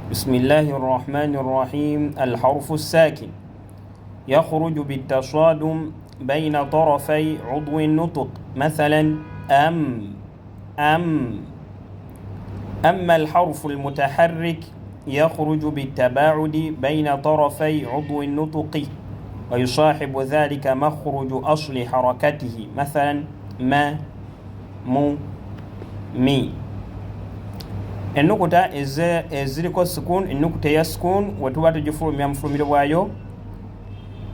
Bismillahi rrahmani rrahim. Alharufu sakin yakhruju bitasadum baina tarafai udwi nutuq, mathalan am am. Amma alharfu almutaharrik yakhruju bitabaudi baina tarafai udwi nutuqi wa yusahibu dhalika makhruju asli harakatihi, mathalan ma, mu, mi. Ennukuta eziriko sukun, ennukuta eya sukun wetuba tugifulumya mu bufulumiro bwayo,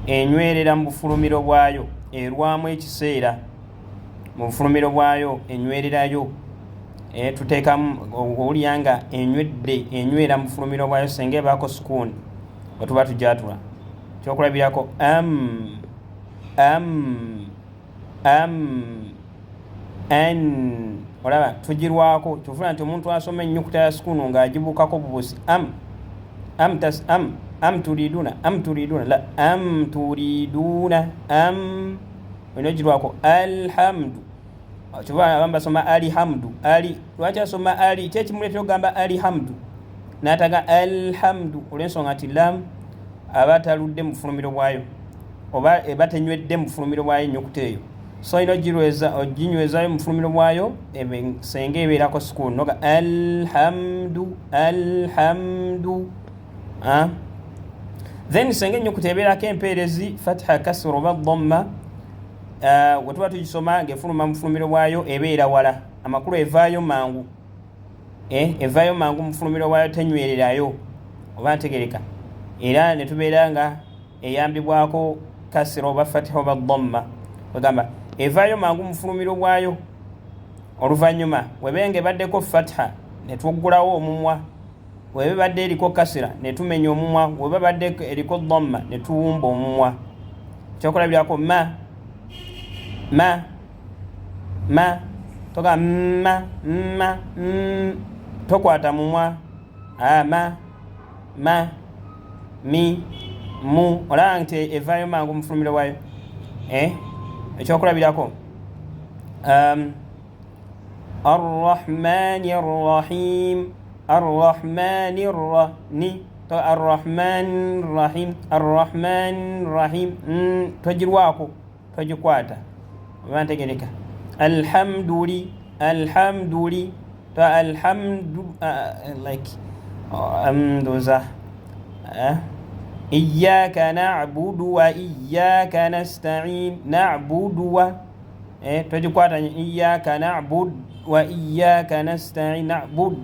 enywerera mu bufulumiro bwayo, erwamu ekiseera mu bufulumiro bwayo, enywererayo. Tuteekamu owulira nga enywedde, enywera mu bufulumiro bwayo senga ebaako sukun wetuba tujatula. Kyokulabirako am, am, am, an. Olaba tugirwako, kyovula nti omuntu asoma ennyukuta ya sukunu ng'agibukako bubusi am, am, tas, am, am turiduna, am turiduna, la am turiduna, am, olina ogirwako. Alhamdu, kyova abamu basoma alihamdu. Ali lwaki asoma ali? Kyekimuleetera okugamba alihamdu n'ataga alhamdu olw'ensonga nti lam aba taludde mu bufulumiro bwayo oba eba tenywedde mu bufulumiro bwayo ennyukuta eyo. So olina oginywezayo mu bufulumiro bwayo senga ebeerako sukuuni noga alhamdu, alhamdu. Then senga ennyukuta ebeerako empeerezi fatha, kasra oba dhamma, wetuba tugisoma ng'efuluma mu bufulumiro bwayo ebeera wala, amakulu evaayo mangu, evaayo mangu mu bufulumiro bwayo, tenywererayo oba ntegereka, era ne tubeera nga eyambibwako kasira oba fatiha oba dhamma. Kwegamba evaayo mangu mu bufulumiro bwayo, oluvannyuma webenga ebaddeko fatiha ne tuggulawo omumwa, weba ebadde eriko kasira ne tumenya omumwa, weba ebadde eriko dhamma ne tuwumba omumwa. Kyokulabirako ma, ma, ma, toga ma, ma, tokwata mumwa, ma, ma, mi, mu. Olaba nti evaayo mangu mu bufulumiro bwayo. Ekyokulabirako arrahmani rrahim, arrahmani rrani, arrahmani rrahim, arrahmani rrahim, togirwako, togikwata oba ntegereka. Alhamduli, alhamduli, to alhamdu, like ndoza iyyaka na'budu wa iyyaka nasta'in, na'budu wa, togikwata iyyaka na'bud wa iyyaka nasta'in, na'bud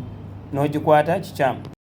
nogikwata kikyamu.